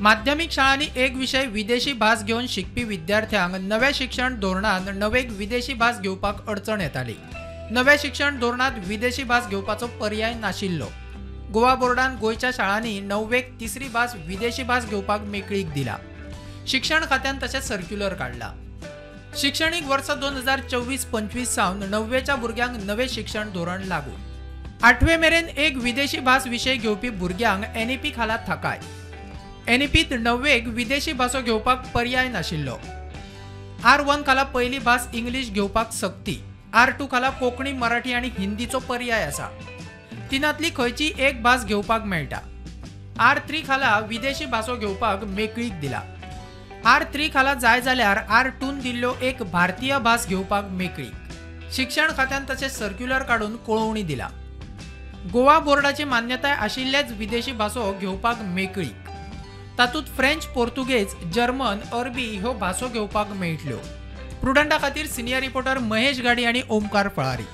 माध्यमीक शाळांनी एक विशय विदेशी भास घेवन शिकपी विद्यार्थ्यांक नव्या शिक्षण धोरणांत णवेक विदेशी भास घेवपाक अडचण येताली. नव्या शिक्षण धोरणांत विदेशी भास घेवपाचो पर्याय नाशिल्लो. गोवा बोर्डान गोंयच्या शाळांनी णव्वेक तिसरी भास विदेशी भास घेवपाक मेकळीक दिला. शिक्षण खात्यान तशें सर्क्युलर काडला. शिक्षणीक वर्स 2024-25 सावन णव्वेच्या भुरग्यांक नवें शिक्षण धोरण लागू. आठवे मेरेन एक विदेशी भास विशय घेवपी भुरग्यांक एनईपी खाला थाकाय. एनईपीत णव्वेक विदेशी भासो घेवपाक पर्याय नाशिल्लो. R1 खाला पयली भास इंग्लीश घेवपाक सक्ती. R2 खाला कोंकणी, मराठी आनी हिंदीचो पर्याय आसा. तिनांतली खंयची एक भास घेवपाक मेळटा. R3 खाला विदेशी भासो घेवपाक मेकळीक दिला. R3 खाला जाय जाल्यार R2 दिल्ल्यो एक भारतीय भास घेवपाक मेकळीक. शिक्षण खात्यान तशें सर्क्युलर काडून कळोवणी दिला. गोवा बोर्डाची मान्यताय आशिल्लेच विदेशी भासो घेवपाक मेकळीक. तातूंत फ्रेंच, पोर्तुगेज, जर्मन, अरबी ह्यो भासो घेवपाक मेळटल्यो. प्रुडंटा खातीर सिनियर रिपोर्टर महेश गाडी आनी ओमकार फळारी.